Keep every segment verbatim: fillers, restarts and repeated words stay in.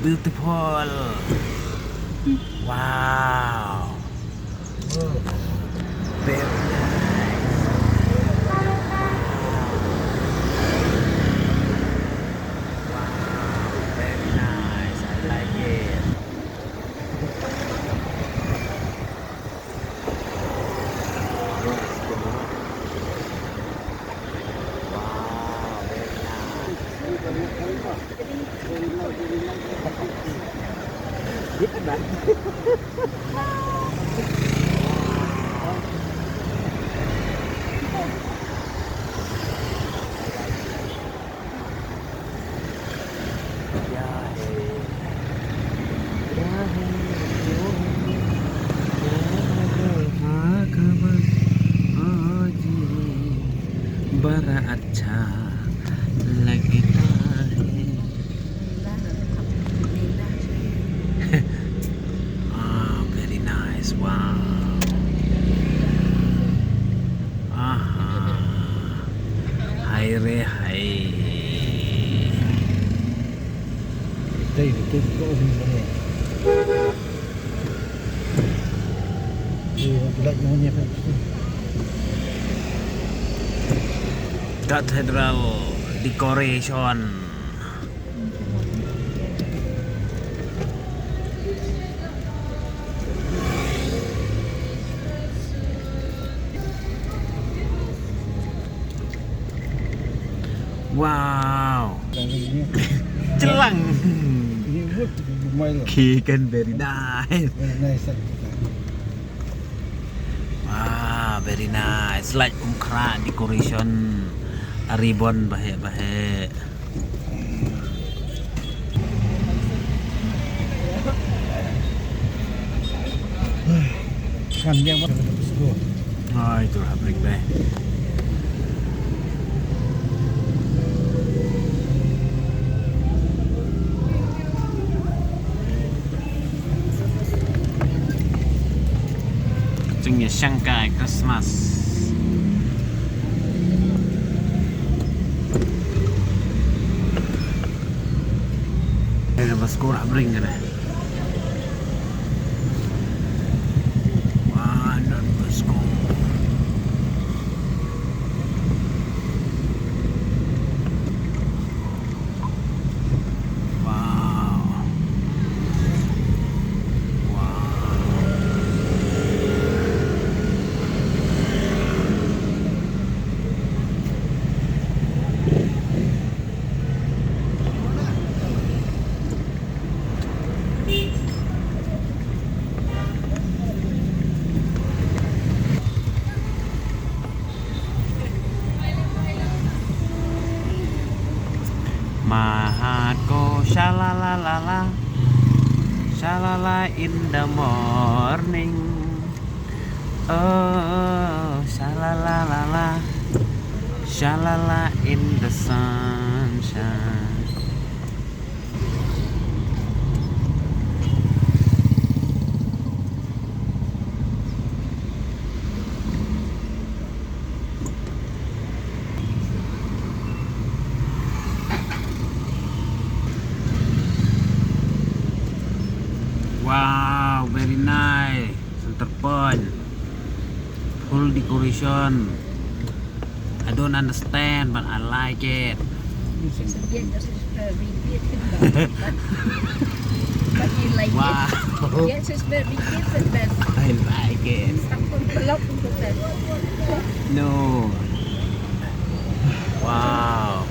Beautiful. Wow. Very nice. Wow, very nice. I like it. Wow, very nice. बड़ा अच्छा लगता है। Ah, very nice. Wow. Aha. Hai re hai. Dei, dei, dei, dei. Cathedral decoration. Wow. Chelang. Ki kan very nice. Wow, very nice. Light umkhrah, decoration, ribbon baheh baheh. Kan yang mana? Ai, tu lah break deh. Jingïashangkai Christmas. Ïa ba skur ha bring ka dei. Wah, don ba skur. Wow. Wow. My heart go sha la la la la, sha la la in the morning. Oh, sha la la la la, sha la la in the sunshine. Wow, very nice. Center point. Full decoration. I don't understand, but I like it. Yes, it's very good, but, but you like it. Wow. Yes, it's very good, but I like it. Instructor belok untuk that. No. Wow.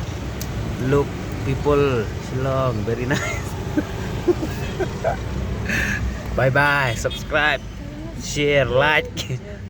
Look, people, Shillong, very nice. Bye bye. Subscribe, share, like.